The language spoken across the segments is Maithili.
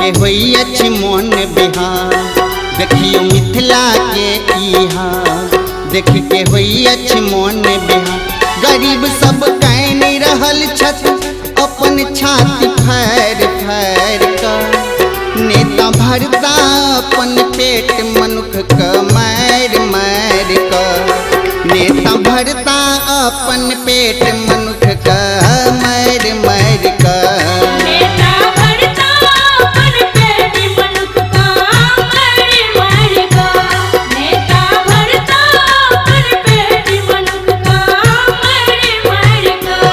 के होई अछि मोन बेहाल, देखियो मिथिला के ई हाल, देख के होई अछि मोन बेहाल। गरीब सब कानि रहल छथि अपन छाती फाड़ि फाड़ि कऽ, नेता भरता अपन पेट मनुख के मारि मारि कऽ, नेता भरता अपन पेट मनुख के मारि मारि कऽ। नेता भरता अपन पेट मनुख का मारि मारि कऽ, नेता भरता अपन पेट मनुख का मारि मारि कऽ।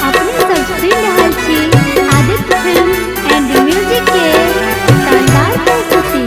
अपने सब सुनि रहल छी आदित्य फिल्म एंड म्यूजिक के शानदार प्रस्तुति।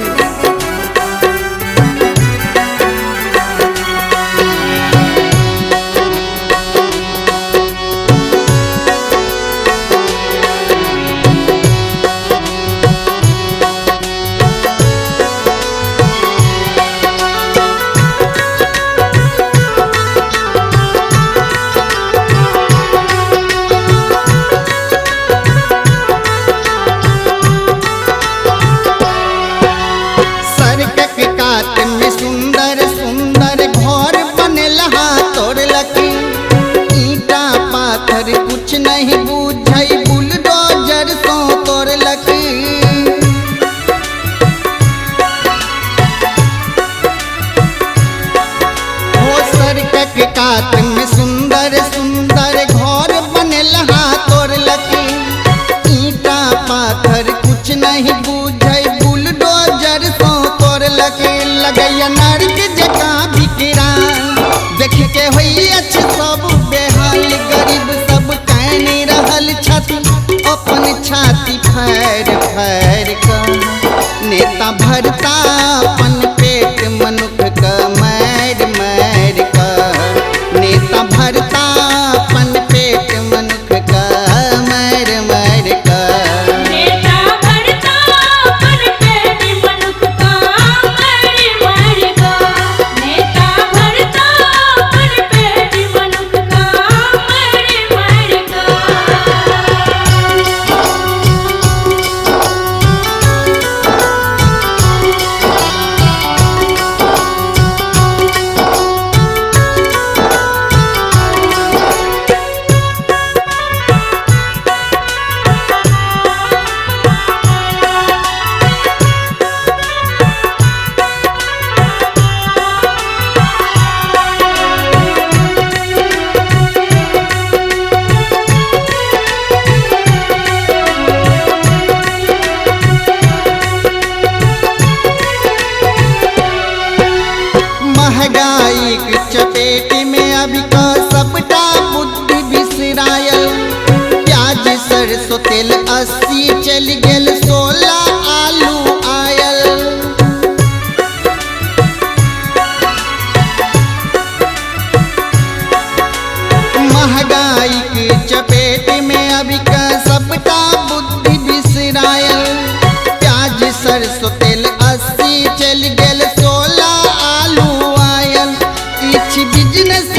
सड़कक कात में सुंदर सुंदर घर बनलहा तोड़लक, ईंटा पाथर कुछ नहीं बुझै बुलडोजर सो तोड़लक। हो सड़कक कात में सुंदर सुंदर घर बनलहा तोड़लक, ईंटा पाथर कुछ नहीं बुझै बुलडोजर सो तोड़लक। लगैया नर्क जकाँ बिकराल, देख के होई अछि सब बेहाल। गरीब सब कानि रहल छथि अपन छाती फाड़ि फाड़ि कऽ, नेता भरता अपन पेट मनुख के मारि मारि कऽ, नेता भरता अपन पेट मनुख के मारि मारि कऽ। नेता भरता अपन पेट मनुख का मारि मारि कऽ, नेता भरता अपन पेट मनुख का मारि मारि कऽ। महंगाई के चपेट में अभी का सबटा बुद्धि बिसरायल, प्याज सरसों तेल 80 चल गेल 16 आलू आयल। महंगाई के चपेट में अभी का सबटा बुद्धि बिसरायल, प्याज सरसों तेल 80 चल गेल 16 आलू आयल। इछ बिजनेस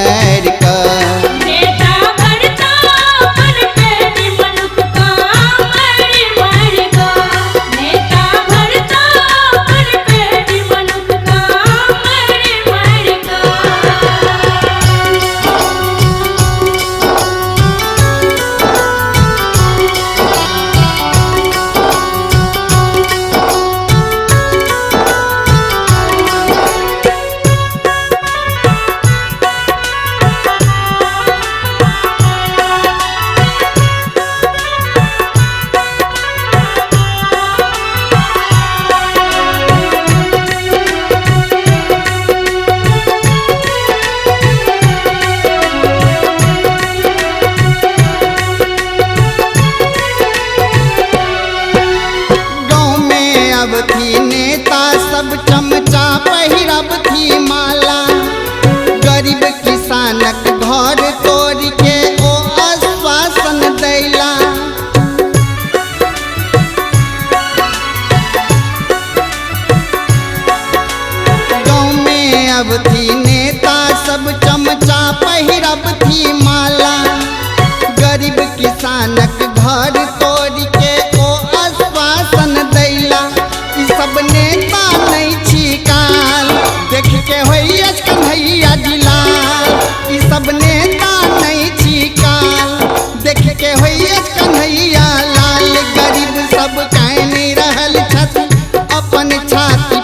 मारि कऽ। नेता भरता अपन पेट मनुख का मारि मारि कऽ। नेता भरता अपन पेट मनुख का मारि मारि कऽ। गाँव में अबथी नेता सब चमचा पहिरबथी माला, गरीब किसानक घर तोड़ के ओ आश्वासन दैला। गाँव में अबथी नेता सब चमचा पहिरबथी माला, गरीब किसानक घर तोड़ के ओ आश्वासन दैला। ई सब नेता नहि छिकाल, देख के होइए कन्हैया जिला। ई सब नेता नहि छिकाल, देख के होइए कन्हैया लाल। गरीब सब कानि रहल छथि अपन छाती